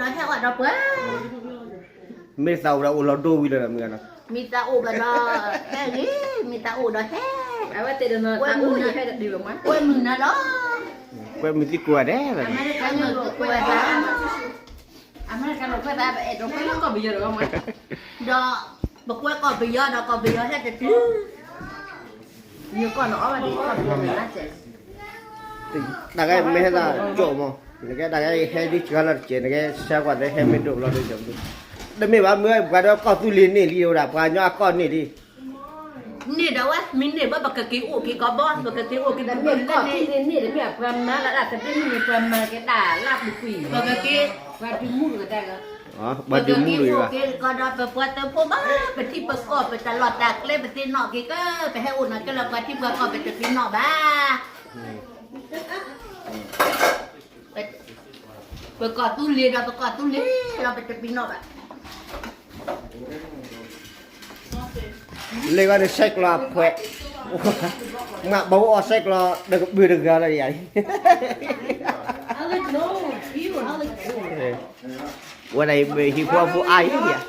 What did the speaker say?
ဒီးဟဲအီၣ်ဒီးပှၤ, မ့ၢ်သးအိၣ်ဒီးအိၣ်လီၤဒိဝံၤလၢမုၢ်ဂၤနီၤ, မ့ၢ်သးအိၣ်ဘၣ်ဒီး ဟဲဂ့ၤ, မ့ၢ်သးအိၣ်ဒီးဟဲ, အဝဲသ့ၣ်ဒီးနၤသးအိၣ်ယဟဲတဒုးဘၣ်မး, ကွဲမုာ်နၤလီၤ, ကွဲမုာ်သံကွၢ်ဒဲးလီၤ, အမဲရကၤကွဲသး, အမဲရကၤကွဲသး ပအဲၣ်ဒိးကွဲလၢကီၢ်ပယီၤဒီးမး, ဒီးပကွဲကီၢ်ပယီၤဒီးကီၢ်ပယီၤဟဲတတုၤ တၢ်ဂၤမ့ၢ်ဟဲသးကၠိမး, နကဲတၢ်ဂၤဟဲဒ်စှၤလီၤတကဲး, နကဲဆှါကွၢ်သဟဲမ့ၢ်ဒိၣ်ဘျီဒ်, တမ့ၢ်ဘၣ်မ့ၢ်ပှၤဒီးကီၢ်သူလ့ၤန့ၢ်လံဝဲဒၣ် ပှၤကညီအကီၢ်န့ၢ်လံ, န့ၢ်ဒီးဝဲ မ့ၢ်န့ၢ်ဘၣ် ပကက့ၤအိၣ်က့ၤကီးဘီ, ပကက့ၤအိၣ်က့ၤဒီးမ့ၢ်ကီၢ်သူလ့ၤန့ၢ်လံ မ့ၢ်ပှၤမၤလၢတၢ်သဘျ့မ့ၢ်န့ၢ် ပှၤမၤက့ၤတၢ်လၢအပူၤကွံာ်, ပကက့ၤ, ပှၤဒုးမူတဂၤတၢ်ဂၤ ပှၤဒုးမူတဂၤ ပကက့ၤအိၣ်က့ၤကီးဒီးပပှၤသုးဖိဘၣ်, ပထံပကီၢ် ပတၢ်လီၢ်တၢ်ကျဲ ပသ့ၣ်နီၣ်က့ၤကၢ, ပဟဲအိၣ်နာ်က့လၢပှၤထံပှၤကီၢ် ပတသ့ၣ်နီၣ်ဘၣ်, ပကီၢ်သူလ့ၤဒီးပကီၢ်သူလ့ၤလီၤ ပတသ့ၣ်နီၣ်ဘၣ်. လၢဂီၢ်န့ၣ် ဆဲးကျိးအဖှဲး, မ့ၢ်ဘၣ်အီၣ်ဆဲးကျိး ဒီးကဘုးတဂၤလီၤယၤ, ဝဲဒၣ်ဟံၣ်ဖိဃီဖိအါအံၤယၤ,